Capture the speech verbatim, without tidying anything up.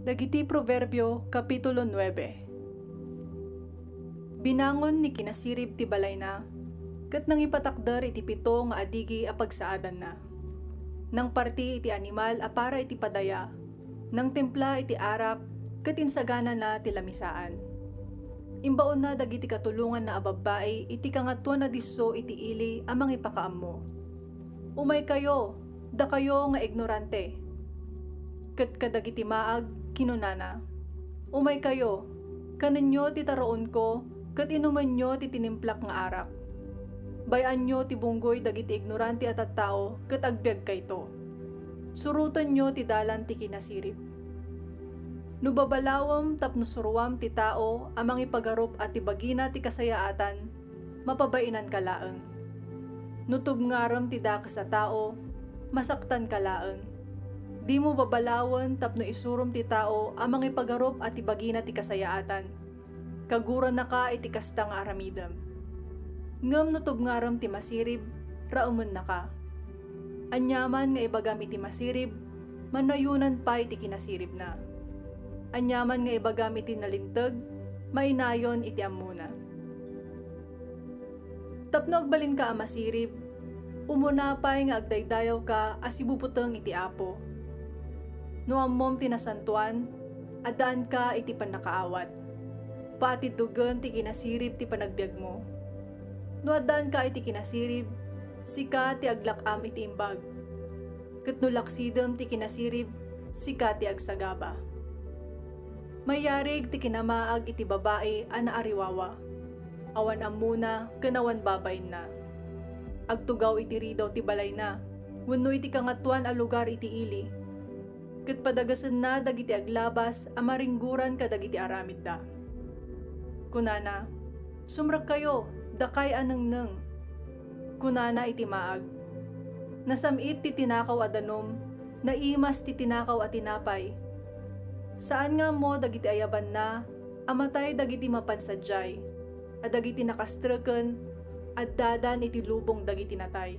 Dagiti Proverbio, Kapitulo nuebe. Binangon ni kinasirib ti balayna, ket nangipatakder iti pito nga adigi a pagsaadanna. Nangparti iti animal a para iti padaya, nangtimpla iti arak, ket insaganana ti lamisaan. Imbaonna dagiti katulonganna a babbai iti Kangatoan a Disso iti ili a mangipakaammo. Umaykayo, dakayo nga ignorante. Ket kadagiti maag, kinunana, umaykayo, kanenyo ti taraonko, ket inumenyo ti tinimplak nga arak. Bay-anyo ti bunggoy dagiti ignorante a tattao, ket agbiagkayto. Surotenyo ti dalan ti kinasirib. No babalawem tapno suroam ti tao a mangipagarup a ti bagina ti kasayaatan, mapabainanka laeng. No tubngarem ti dakes a tao, masaktanka laeng. Dimo babalawen tapno isurom ti tao a mangipagarup a ti bagina ti kasayaatan. Kagurannaka iti kasta nga aramidem. Ngem no tubngarem ti masirib, raemennaka. Aniaman nga ibagam iti masirib, manayonan pay ti kinasiribna. Aniaman nga ibagam iti nalinteg, mainayon iti ammona. Tapno agbalinka a masirib, umuna pay nga agdaydayawka a sibubuteng iti Apo. No ammom ti nasantoan, addaanka iti pannakaawat. Paatiddogen ti kinasirib ti panagbiagmo. No addaanka iti kinasirib, sika ti aglak-am iti imbag. Ket no laksidem ti kinasirib, sika ti agsagaba. Mayarig ti kinamaag iti babai a naariwawa. Awan ammona ken awan babainna. Agtugaw iti ridaw ti balayna, wenno iti kangatoan a lugar iti ili. Ket padagasenna dagiti aglabas a maringgoran kadagiti aramidda. Kunana, "Sumrekkayo, dakay a nengneng." Kunana iti maag, "Nasam-it ti tinakaw a danum, naimas ti tinakaw a tinapay." Saan nga ammo dagiti ayabanna a matay dagiti mapan sadiay, a dagiti nakastreken, addadan iti lubong dagiti natay.